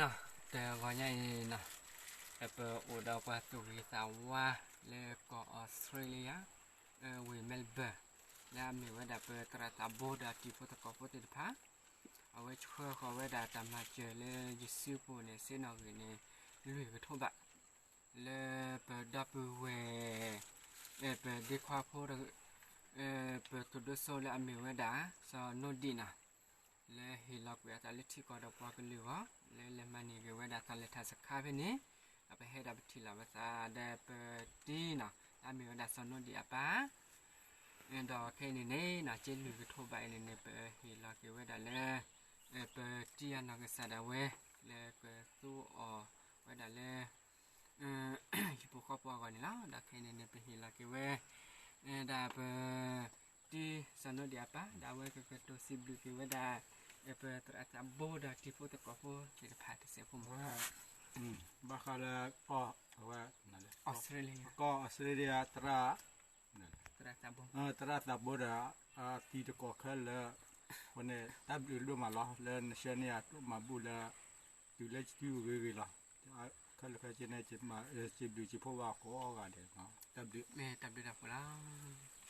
နီၤ, တဂီၤညါအံၤနီၤ, ပအိၣ်ဒီးပှၤသူၣ်ဂ့ၤသးဝါလၢကီၢ်အီစထြ့လယါ, ဝ့ၢ်မဲလ်ဘၢၣ်, လၢအမ့ၢ်ဝဲဒၣ်ပသရၣ်သးဘိဒီးတံၤဖိသကိးဖိသ့ၣ်တဖၣ်, အဝဲဆှၢဃီၤဝဲဒၣ်တၢ်မၤစၢၤလၢယစုပူၤန့ၣ် စ့နီၣ်ဂံၢ်န့ၣ် လွံၢ်ကထိဘး လၢပဒီပုၢ်ဝဲၢ်, ပဒ့ခွါဖိ, ပသူၣ်ဒိၣ်စိလၢအမ့ၢ်ဝဲဒၣ် စီၤနိဒံးနီၤ, လၢဟ့ၣ်လီၤကွံာ်အသးလၢထံကီၢ်ဒီးပှၤကလုာ်အဂီၢ်, လၢလဲၤမၤန့ၢ်က့ၤဝဲဒၣ်တၢ်လဲၤထၢ်စခါဖဲန့ၣ်, ဒီးပဟဲဒီးပထံၣ်လိာ်ပသးဒီးပတံၤနီၤ, လၢအမ့ၢ်ဝဲဒၣ်စီၤနိဒံးအပၢ် ဒီးခဲအံၤန့ၣ်န့ၣ်နီၤ က့လွံၢ်ကထိဘးအံၤန့ၣ်န့ၣ် ပဟ့ၣ်လီၤက့ၤဝဲဒၣ်လၢ ပတံၤအနီၢ်ကစၢ်ဒၣ်ဝဲ လၢကသူအီၤဝဲဒၣ်လၢ ဟံၣ်ဖိဃီဖိအဂီၢ်န့ၣ်လီၤ. ဒီးခဲအံၤန့ၣ်န့ၣ် ပဟ့ၣ်လီၤက့ၤဝဲ ဒၣ်ပတံၤစီၤနိဒံးအပၢ် ဒီးအဝဲကကတိၤစံးဘျုးက့ၤဝဲဒၣ် ပသရၣ်သးဘိဒီးတံၤဖိသကိးဖိသ့ၣ်တဖၣ်တစဲးဖိမး ဘၣ်ဃးလၢ ကီၢ်အီစထြ့လယါ သရၣ် သရၣ်သးဘိဒီး တံၤသကိးခဲလၢာ်, အဃိန့ၣ် တၢ်ဘျုးဒိၣ်မးလီၤ လၢနဆှၢန့ၢ်ယၤဒိၣ်မးဘူၣ်လၢ တုၤလၢစုဂ့ၤဂ့ၤလီၤ. ခဲလၢာ်ခဲဆ့န့ၣ် စံးဘျုးစံးဖှိၣ်ဘၣ်ကိးဂၤဒဲး, တၢ်ဘျုး, တၢ်ဘျုးတၢ်ဖှိၣ်လီၤ.